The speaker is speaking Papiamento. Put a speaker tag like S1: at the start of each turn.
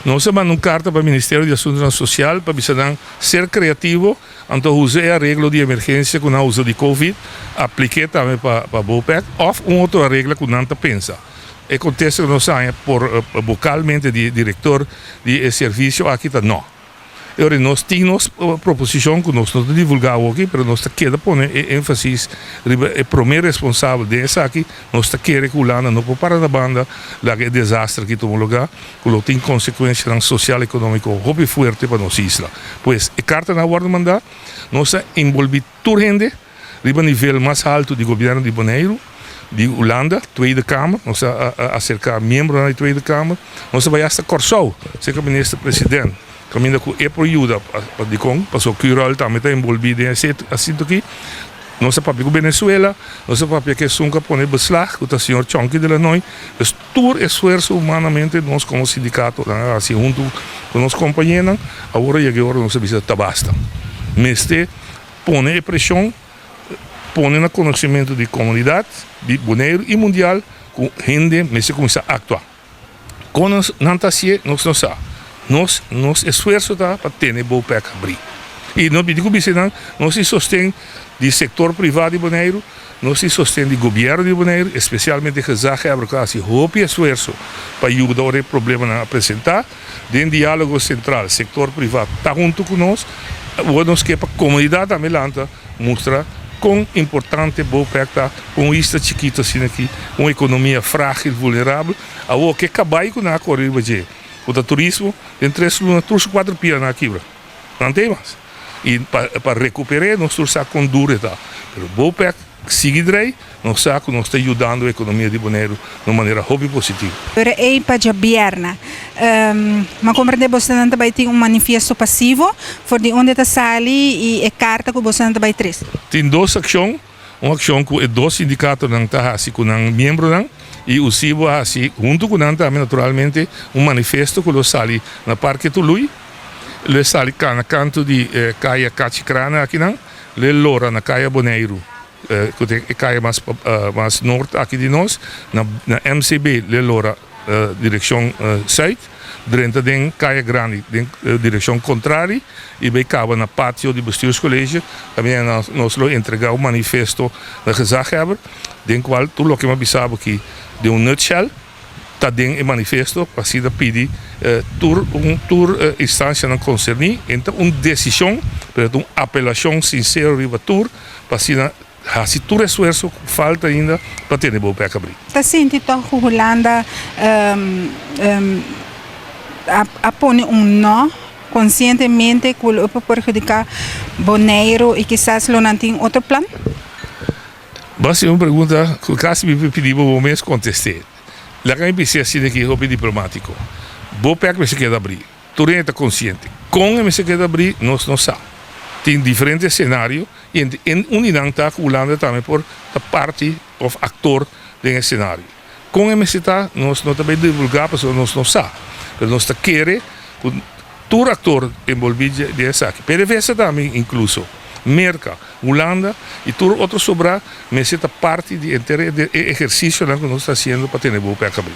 S1: Nos a manda un karta pa Ministerio di Asuntunan Sosial pa bisa nan ser kreativo, anto usa e areglo di emergensia ku nan a usa di Covid, aplik'é tambe pa Bopec òf un otro aregla ku nan ta pensa. E kontesta ku nos haña por bokalmente di e direktor di e servisio aki ta nò. E ora nos tin nos proposishon ku nos no ta divulgá awoki, pero nos ta keda pone e énfasis riba e promé responsabel den esaki. Nos ta kere ku Hulanda no por para na banda laga e desaster aki tuma lugá, ku lo tin konsekuensianan sosial ekonómiko hopi fuerte pa nos isla. Pues, e kartanan a wòrdu mandá, nos a enbolbí tur hende riba nivel mas haltu di gobièrnu di Boneiru, di Hulanda, Tweede Kamer, nos a aserká miembronan di Tweede Kamer, nos a bai asta Kòrsou serka minister president kaminda ku e por yuda pa dikon pasobra Curoil tambe ta enbolbí den e asuntu aki. Nos a papia ku Venezuela, nos a papia ku esun ku a pone beslag ku ta señor Chonky de Lanoy. Pues tur esfuerso humanamente nos komo sindikatonan a hasi huntu ku nos kompañenan, awor a yega e ora nos a bisa ta basta. Mester pone e preshon. Pone na conocimento di comunidad di Boneiru y mundial cu hende mester cuminsa actua. Con nan ta hacié nos no sa. Nos nos esfuerzo ta pa tene Bopec habrí. Y nos bini cu bisa nan, nos tin sosten di sector priva di Boneiru, nos tin sosten di gobierno di Boneiru, especialmente gezaghebber cu a haci hopi esfuerzo pa yuda ora e problemanan a presenta. Den dialogo central sector priva ta hunto cu nos. Awor nos ke pa comunidad tambe lanta mustra kon importante Bopec ta pa un isla chikito asina aki, un economia fragil, vulnerabel. Awor ke cabai cu nan a core riba dje, cu ta turismo, den 3 luna tur su cuatro pia nan a kibra. Nan tei mas. Y pa recupere nos tur sa kon duro e ta. Pero Bopec sigui drei, nos sa ku nos ta yudando e ekonomia di Boneiru na un manera hopi positivo.
S2: Pero ei pa djabièrnè. M'a komprendé bosonan ta bai tin un manifiesto pasivo for di unda ta sali i e karta ku bosonan ta bai trese.
S1: Tin dos akshon, un akshon ku e dos sindikatonan ta hasi ku nan miembronan i USIBO a hasi huntu ku nan tambe naturalmente un manifesto ku lo sali na Parke Tului, lo e sali kana kantu di Kaya Kachi Krana akinan, lo e lora na Kaya Boneiru. Ku ta e kaya mas mas nort aki di nos, na na MCB le lora direkshon sùit, drenta den kaya grandi den direkshon kontrari i bai kaba na patio di Bestuurscollege. Kaminda nos lo entregá un manifesto na gezaghebber den kual tur loke mi a bisa bo aki den un nutshell ta den e manifesto pa asina pidi tur un tur instansianan konserní. E ta un desishon pero ta un apelashon sinsero riba tur pa asina hasi tur esfuerso ku falta ainda pa tene bo bek abrí.
S2: Ta sinti tòg ku Hulanda a pone un nò konsientemente ku lo por perhudiká Boneiru i kisas lo nan tin otro plan?
S1: Bo hasi un pregunta ku kasi mi por pidi bo bo mes kontest'é. Laga mi bis'é asina ki hopi diplomátiko. Bo pèk mester keda abrí. Tur hende ta konsiente. Kon e mester keda abrí nos no sa. Tin diferente senario i un di nan ta ku Hulanda tambe por ta parti òf aktor den e senario. Kon e mester ta nos no ta bay divulgá pasobra nos no sa. Pero nos ta kere ku tur aktor enbolbí den esaki, PDVSA tambe inkluso, Merka, Hulanda i tur otro sobrá mester ta parti di henter e ehersisionan ku nos ta hasiendo pa tene bo pèk abrí.